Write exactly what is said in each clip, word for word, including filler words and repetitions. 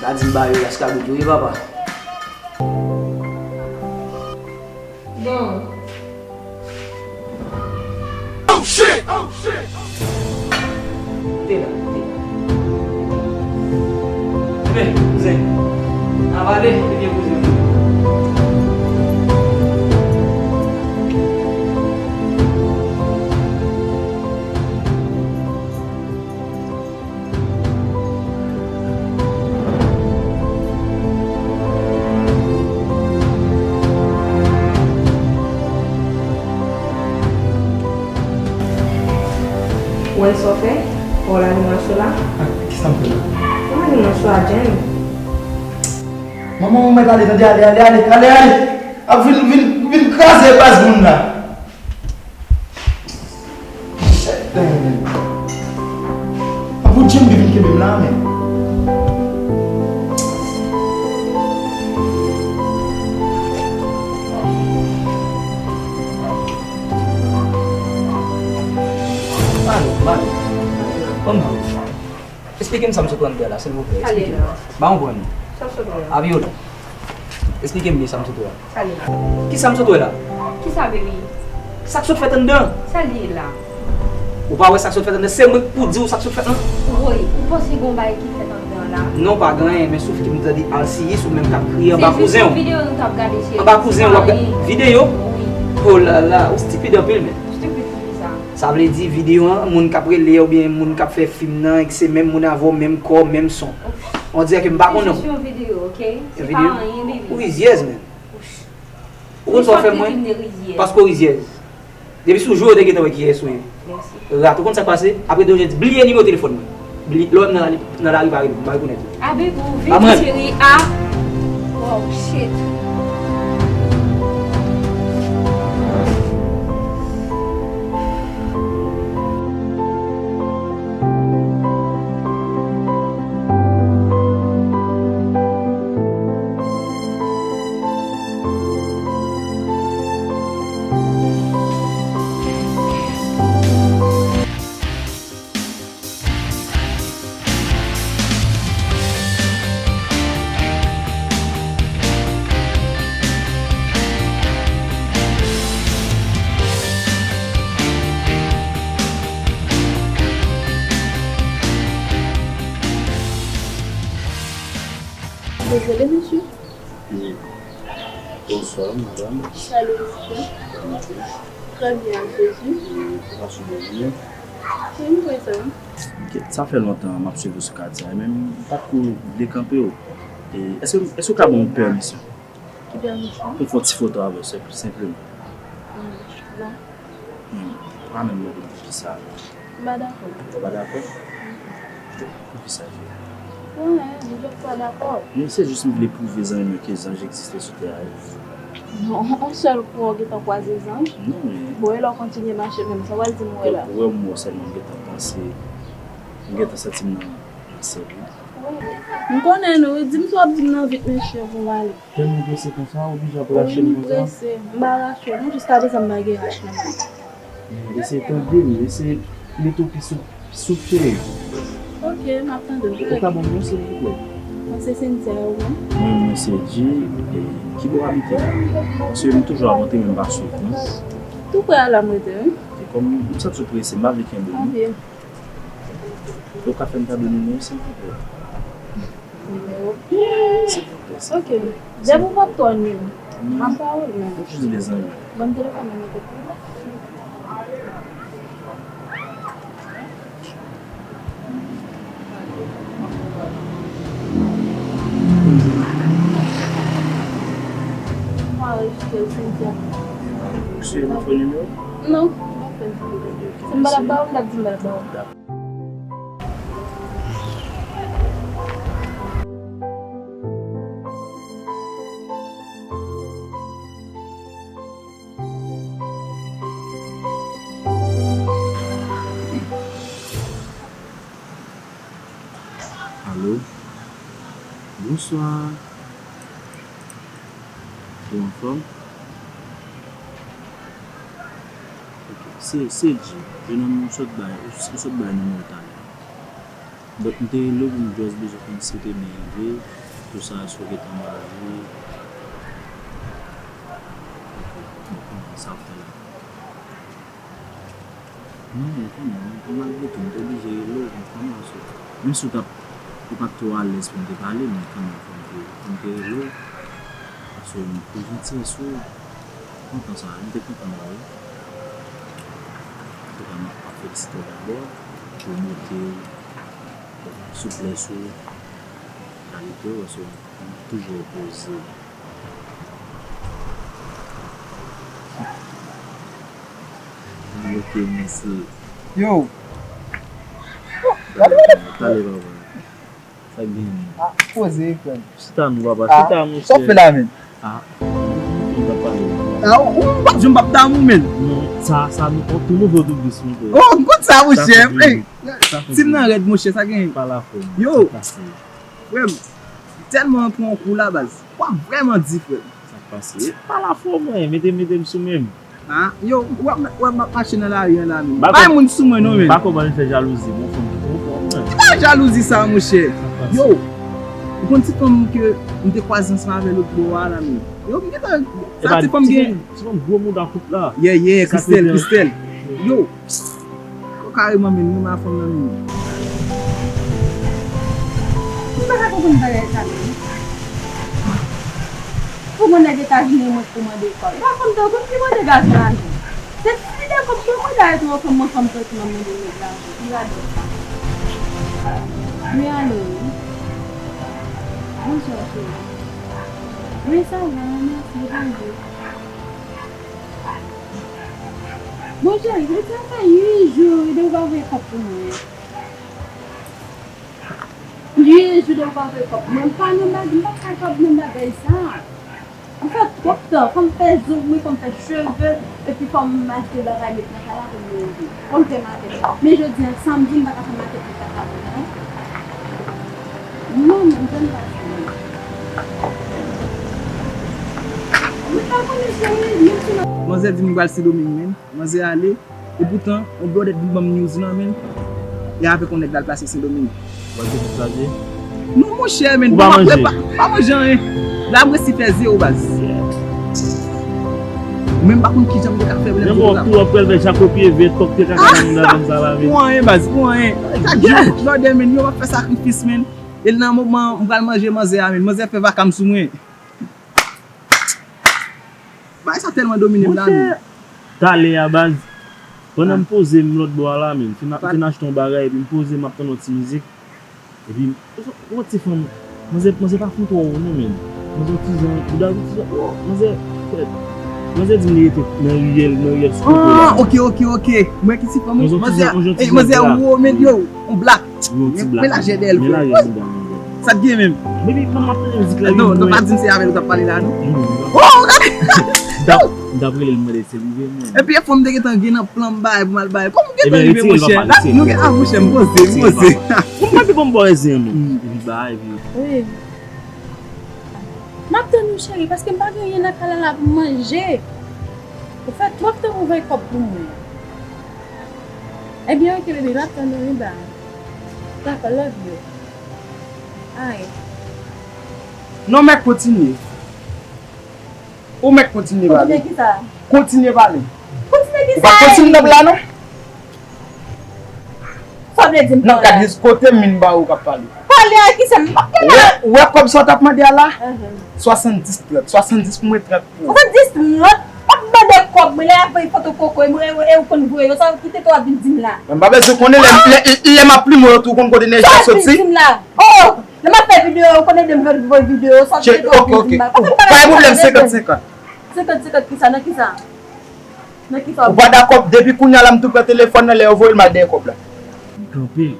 Gad m ba yo laskabrit yo wi papa. Bon. Te la, te la. Enben, kouzen, n a pale, ebyen kouzen. Ou wè sa w fè? Ou lage mòso la? Ah, kisa m fè la? Ou lage mòso a, Jen. Manman, ou mèt ale, tande, ale, ale, ale, ale, ale. Ap vin, vin, vin kraze baz moun la. Shit, man. An pou Jim ki vin kenbe m la, men. Mami, mami. Kòman? Esplike m sa m sot wè anndan la, silvouplè. Esplike m. Ba m konprann. Sa w sot wè a? Abiyon. Esplike m byen sa m sot wè a. Sa li la. Kisa m sot wè la? Kisa, baby? Sa k sot fèt anndan? Sa li la. Ou pa wè sa k sot fèt anndan? Se mwen k pou di w sa k sot fèt lan? Woy, ou panse gon bagay ki fèt anndan la? Non, pa gen anyen, men sof ke m tande Alsiyis ou menm k ap kriye anba kouzen w. Se jis yon videyo nou t ap gade, cheri. Anba kouzen w ap gade videyo? Wi. Oh la la, ou stipid anpil, men. Stipid pou kisa? Sa vle di videyo an, moun k ap rele oubyen moun k ap fè fim nan, se menm moun avè w, menm kò, menm son. On dirè ke m pa konnen w. Se jis yon videyo, oke? Se pa anyen, baby. Ou rizyèz, men. Ou konn sa w fè mwen? Paske w rizyèz. Depi sou jou yo te gentan wè kiyès ou ye. Mèsi. Rat, ou konn sa k pase? Apre de jou, bliye nimewo telefòn mwen. Bliye, lè w wè m nan lari, nan lari, pa rele m, m pa rekonèt ou. Abi, pou vin cheri a. Wow, shit. Dezole, mesye. Wi. Bonswa, madanm. Salut, monsieur. Kòman w ye? Très bien, ak Jezi. Wi, ou pase bòn jounen? Wi, m prezan. Kèt, sa fè lontan m ap swiv ou sou katye a, men m pa t ko vle kanpe w. E, èske, èske w ka ban m yon pèmisyon? Ki pèmisyon? Pou m fè yon ti foto avè w, senp-, senpleman. Hmm, non. Hmm, ou pa menm mande m poukisa. M pa dakò. Ou pa dakò? Poukisa, cheri? Pou anyen, m jis pa dakò. Non, se jis m vle pwouve zanmi m yo ke zanj egziste sou tè a, wi. Non, yon sèl kou w gentan kwaze zanj? Non, men. Bon, e lè w kontinye mache menm, sa w al di m wè la? Ou wè m wè w sèlman, m gentan panse, m gentan santi m nan, nan syèl, wi. M konnen nou, wi. Di m sa w ap di m nan vit, mesye, pou m ale. Tèlman prese konsa, ou oblije ap rache m konsa? Wi, m prese. M pa rache w non, jiskaprezan m pa gen rach nan men. Men eseye tande m, eseye mete w pi sou, sou cheri. Ok, m ap tande w. Ou ka ban m non, silvouplè? Mwen se Cynthia, ou menm? Mwen, mwen se Jay, e ki bò w abite la? Paske m toujou ap antre, men m pa swiv non. Tou prè a la m rete, wi. E kòm m santi w prese, m pa vle kenbe w non. Ok. Ou ka fè m kado nimewo, silvouplè? Nimewo? Silvouplè, silvouplè. Ok. Depi w pa t twò nil, m ap ba ou l menm. Jis de zanmi. Ban m telefòn nan mete pou ou. Mwen anrejistre w, Cynthia. Ou sou yon fo nimewo? Non, m pa fè nimewo. Si m pa t ap ba ou, m t ap di m pa t ap ba ou. Alo? Bonswa. Ou anfòm? Ok. Se, se Jay. Jennonm, ou sot bay, ou, ou sot bay nimewo w talè. Donk, m te rele w pou m just bezwen konn si w te byen rive, tout sa, si w gentan marye. Ok, bon, konnen sa w ap fè la. Non, m konnen, m, malgre tou, m te oblije rele w, m konnen w sou. Menm si w t ap, ou pa t twò alèz pou m te pale, men kanmenm, fò m te, fò m te rele w. Paske m pou jentiyès ou, kontan sa, m te kontan wè w. Antouka, m ap felisite w dabò pou bonte w, souplès ou, kalite w, paske w toujou opoze. Ok, mèsi. Yo! Talè, papa. Sa k genyen? Ah, poze, frè m. Chita non, papa, chita, monchè. Sa w fè la, menn? Ah, m t ap pale. Ah, ou, ou p ap janm p ap damou, menn. Non, sa, sa, nou, tou nouvo toubis, monchè. Oh, m konn sa, monchè. Ey, tim nan rèd, monchè, sa genyen. Pa la fò, yo, sa pase. Frè m, tèlman pran yon kou la, baz. W ap vrèman di, frè m. Sa k pase? E pa la fò, mwen, mete, mete m sou men m. Ah, yo, w ap, w ap m ap mache nan lari an la, menm. Pa bay moun sou mwen, non, menm. M pa konprann fè jalouzi, bon, fanm ki twò fò, mwen. Ki pa jalouzi sa, monchè? Yo, ou konn ti fanm ke m te kwaze ansanm avè lòt bò a la, menm. Yo, m gentan, sa ti fanm gen. Ti fanm gwo mouda kout la. Yeah, yeah, Christelle, Christelle. Yo, Yo, kareman, menm, nou renmen fanm nan, menm. M pa ka konprann bagay sa, menm. Pou mwen, nèg Etazini mwen pou mande kòb. Ba fanm ta konn ki mande gason lajan. Se fi de kòb mwen, mwen dayè tou, fanm mwen, fanm tankou mwen mande nèg lajan. Ki radòt sa? Wi, alo, wi. Bonswa, cheri. Wi, sa va, mèsi, bonjou. Bon, cheri, sa fè uit jou depi w pa voye kòb pou mwen. Uit jou depi w pa voye kòb pou mwen. M pa nan bagay, m pa ka kòb nan bagay sa. M fè twòp tan, fò m fè zong mwen, fò m fè cheve, epi fò m achte bagay met nan kay la pou m manje. Fò m fè makèt. Men jodi a, samdi, m pa ka fè makèt pou kaka mwen, non. Non, m jwenn pa cheri. Mwen pa konnen cheri, menm si nan. Manzè di m pral Sendomeng, menm. Manzè ale, epoutan, yon blòdèt vin ban m news nan, menm. E avèk yon nèg l al plase Sendomeng. Manzè vin plase? Non, monchè, menm. Ou pa manje? Pa, pa manje anyen. La, m resi fè zewo, baz. Ou menm pa konn kijan m te ka fè pou lè m di w la. Tou w ap pral fè jako pye vèt, kòk te kaka nan mouda fanm sa la, menm. Pou anyen, baz, pou anyen. Chak jou, blòdè, menm, yo ap fè sakrifis, menm. E nan moman, m pral manje manzè a, menm. Manzè fè vaka m sou mwen. Bagay sa tèlman domine m la, menm. Monchè, talè a, baz, pandan m poze m lòt bò a la, menm, m fin, m fin achte yon bagay, epi m poze m ap tann yon ti mizik. Epi, yon ti fanm, manzè, manzè pa fin twò wo non, menm. Manzè yon ti jan, bouda yon ti jan, oh, manzè, frèt. Manzè di m li rete nan riyèl, nan riyèl sou kote la. Ah, ok, ok, ok. Mwen ki ti fanm, manzè, manzè wo, menm, yo, yon blak. Yon ti blak. Men lajè dèyè l, frè. Sa t gen menm? Baby, m ap tande mizik la. Non, non, pa di m se avè l ou t ap pale la, non. Oh, gade! M t ap rele l mande si l rive, menm. Epi, e fò m te gentan gen nan plan m bay pou m al bay. Kòm m gentan rive, monchè. Nou gen, ah, monchè, m poze, m poze. Ou mwen pi bon bò rezen, menm. Epi bay, epi. Wi. M ap tann ou, cheri, paske m pa gen anyen nan kay la pou m manje. Ou fè twòp tan pou voye kòb pou mwen. Ebyen, ok, baby, m ap tann ou, wi, bye. Dakò, love you. Ay. Non, mèt kontinye. Ou mèt kontinye pale. Kontinye kisa? Kontinye pale. Kontinye kisa? Ou pa kontinye tap la, non? Sa w vle di m nan gad jis kote m vin ba ou k ap pale. Pale a kisa? M p ap pale a. Ou wè, ou wè kòb sa w t ap mande a la? Swasanndis trant. Swasanndis pou mwen, trant pou ou. Swasanndis trant? W ap mande kòb, mwen lè y ap voye foto koko, e mwen, e ou konn voye yo, sa w kite tou w ap vin di m la? Mwen pa bezwen konnen lè, lè, lè m ap plimen w tou, ou konn kote nèg sa soti? Sa w ap vin di m la? Oh! Lè m ap fè videyo, ou konn ede m voye videyo, sa w ap vin di m la? Pa gen pwoblèm, senkant senkant. Senkant senkant kisa? Nan kisa? Ou pa dakò, depi kounye a la m tou pran telefòn nan, lè yo voye l m al dèyè kòb la. Kanpe.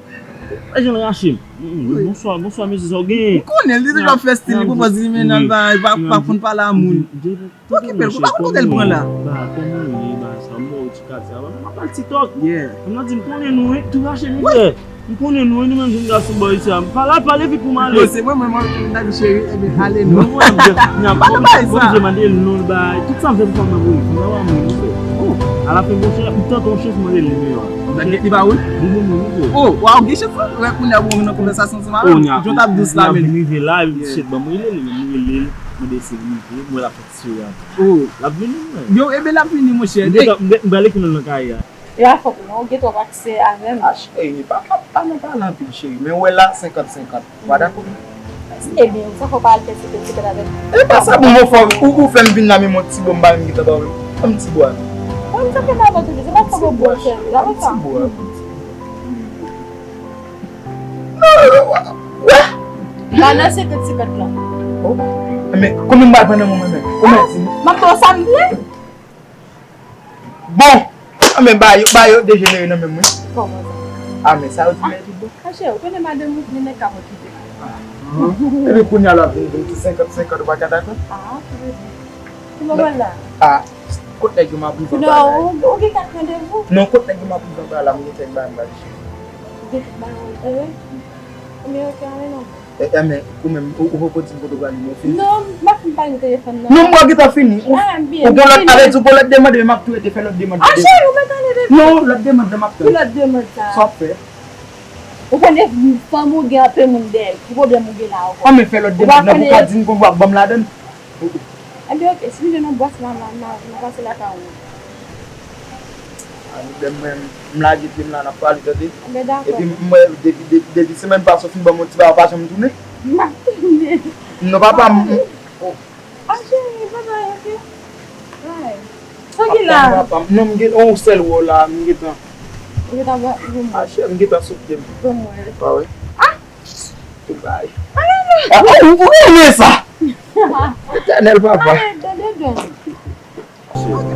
E jan l rache m. Bonswa, bonswa mesye, sa w genyen? M konnen l, li toujou ap fè stil li, pwopòz li, men nan l pa, pa, pa konn pale a moun. Okipe l, pa konn kote l pran la. Ba, kòman w ye, ba, sa, m wè w ti katye a, m ap al TikTok. Fanm nan di m konnen nou, wi, tou rache m, frè. M konnen nou, wi, nou menm jenn gason bò isi a. Pale, pale vit pou m ale. Yo, se mwen, mwen, mwen, m ta di cheri, ebyen, ale non. Pale bay sa. Mwen mande l non, bay. Tout sa m fè pou fanm nan voye. Fanm nan pa mwen, non, frè. Alafen, bon, chè, m tante yon chans mande l nimewo a. Sa gen li pa wout? Li bon moun wi. Oh, waw, gen chans wi. Wè kounye a bon nan konvèsasyon ansanm avè m. Jan w t ap dous la menm. Vin rive la, epi ti chèt ban m rele li, menm m rele l, mande si l rive, m wè l ap fè ti souri avè m. Oh. L ap vini mwen. Yo, ebyen l ap vini monchè. M gentan, m gentan, m pral ekri non l nan kaye a. E a fòk non, ou gen twòp aksè avè m. Ah, cheri, pa, pa, pa nan pale anpil, cheri. Men ou wè la, senkant senkant. Ou pa dakò? Ebyen, ou sa fò pa al fè sekèt sekèt avè m. E pa sa, bon, mwen fò, ou, ou fè m vin la, men mwen ti bò, m pa menm gentan ba ou menm. Ban m ti bò a. Ban m sa fè mal mwen toujou, se pa fò bò bò cheri, la wè sa. Ti bò a. Wè! Pa nan sekèt sekèt la. Oh, men, konbyen m pral pran nan men mwen menm? Ou mèt di m. M ap ba w sa m vle. Bon! Ah, men ba yo, ba yo dejenere nan menm wi. Kòman sa? Ah, men sa yo di men tout bon. Mache, ou konnen madanm ou vle nèg ka mwen kite. Ah. Epi kounye a la vin vin ti senkant senkant ou pa ka dakò? Ah, ki vle di? Ki mwen la? Ah, kot nèg yo m ap rive anba la? Non, ou gen kat randevou? Non, kot nèg yo m ap rive anba la, m gen kèk bagay m pral jere. Ou gen kèk bagay ou jere? Ebyen, oke, ale non. E, e, men, ou menm, ou, ou poko di m kote w prale, men ou fini? Non, m pa fin pale telefòn nan. Non, m wè w gentan fini. Ou, ah, byen, ou gon lòt, ale di w gon lòt demann, men m ap tou rete fè lòt demann. Ah, cheri, ou mèt ale depi. Non, lòt demann nan m ap tann. Ki lòt demann sa? Sa w ap fè? Ou konnen fanm ou gen anpil moun dèyè l. Ki pwoblèm ou gen la ankò? An, men fè lòt demann nan pou w ka di m konbyen w ap ban m ladann. Ebyen, oke, si m jwenn yon bwat la, m a, m a, m a pase lakay ou. A, pwoblèm mwen, m lage pye m la, n ap pale, tande? Ebyen, dakò. Epi m wè, depi, depi, depi semèn pase, w fin ban m yon ti bagay, w pa janm tounen. M ap tounen. Non, papa, m, m, oh. A, cheri, babay, oke? Bay. Sa ki la? Papa, papa, non, m gen yon sèl wè w la, m gentan. Ou gentan ban, ban mwen. A, cheri, m gentan sot pye m. Ban mwen. Pa wè? Ah! Tout bagay. Ah, ou, ou renmen sa! Etènèl papa.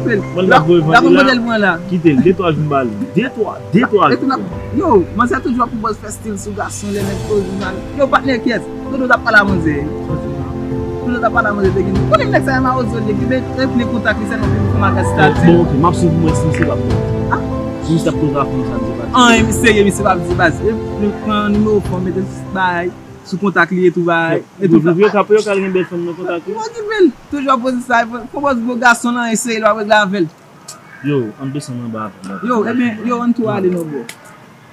Mwen la voye vann la. Kite l, de twa jou m ba l. De twa, de twa jou. Yo, manzè toujou ap pwopòz fè stil sou gason, lè nèg poze mal. Yo, patnè, kiyès? Dodo t ap pale a manzè. Dodo t ap pale a manzè te gen. Konnen nèg sa e mawozo l ye, ki ben, e pli kontak li sèlman pou fanm a gaz ta di. Bon, oke, m ap swiv mwen si misye p ap bon. Ah? Si misye ap poze a fanm sa, misye p ap. An, misye serye, misye p ap di baz. E pli pran nimewo fanm, mete bay. Sou kontak li e tou bay. Yo, yo, yo ka, yo ka gen bèl fanm nan kontak li. Yo okipe l. Toujou ap poze sa, fò, fò poze bo gason nan eseye l, w ap regle avè l. Yo, ann desann anba avè m. Yo, ebyen, yo, ann tou ale non, bro.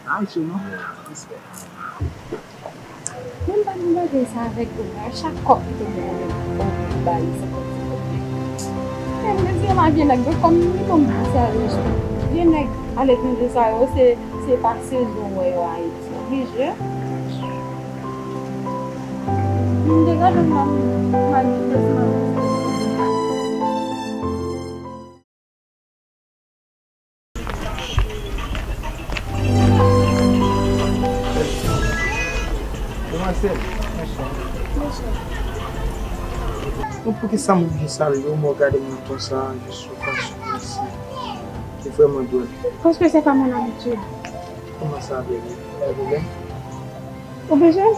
Ay, cho non. Respè. Mwen pa nan bagay sa avèk ou, men chak kòb ki tonbe nan men m, fò w bay li senkant senkant. Men mwen di, m a vye nèg, yo kòm li konn di sa yo, vye nèg aletranje sa yo, se, se pa sezon wè yo Ayiti. Oblije. M te gade m nan, m al di plis nan. Demwazèl. Bon, poukisa m oblije salye w, men w gade m nan ton sa, jis yon fason kòmsi. Se vrèman dwòl. Parce que c'est pas mon habitude. Kòman sa, baby? Gen pwoblèm? Ou bezwen?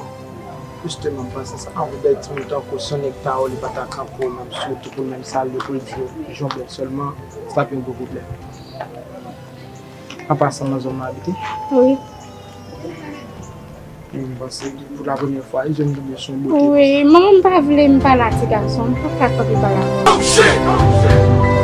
Jisteman, m panse sa. An, yon bèl timoun tankou w, si yon nèg ta wè w, li pa ta kanpe w menm, sitou pou l menm salye w, pou l di w, "Jan w bèl" sèlman, sa ap yon gwo pwoblèm. An pasan, nan zòn mwen abite? Wi. E m panse, pou la premyè fwa, wi, jan m tonbe sou yon bote konsa. Wi, manman m pa vle m pale a ti gason, m pa ka kanpe pale avè w. Oh, shit!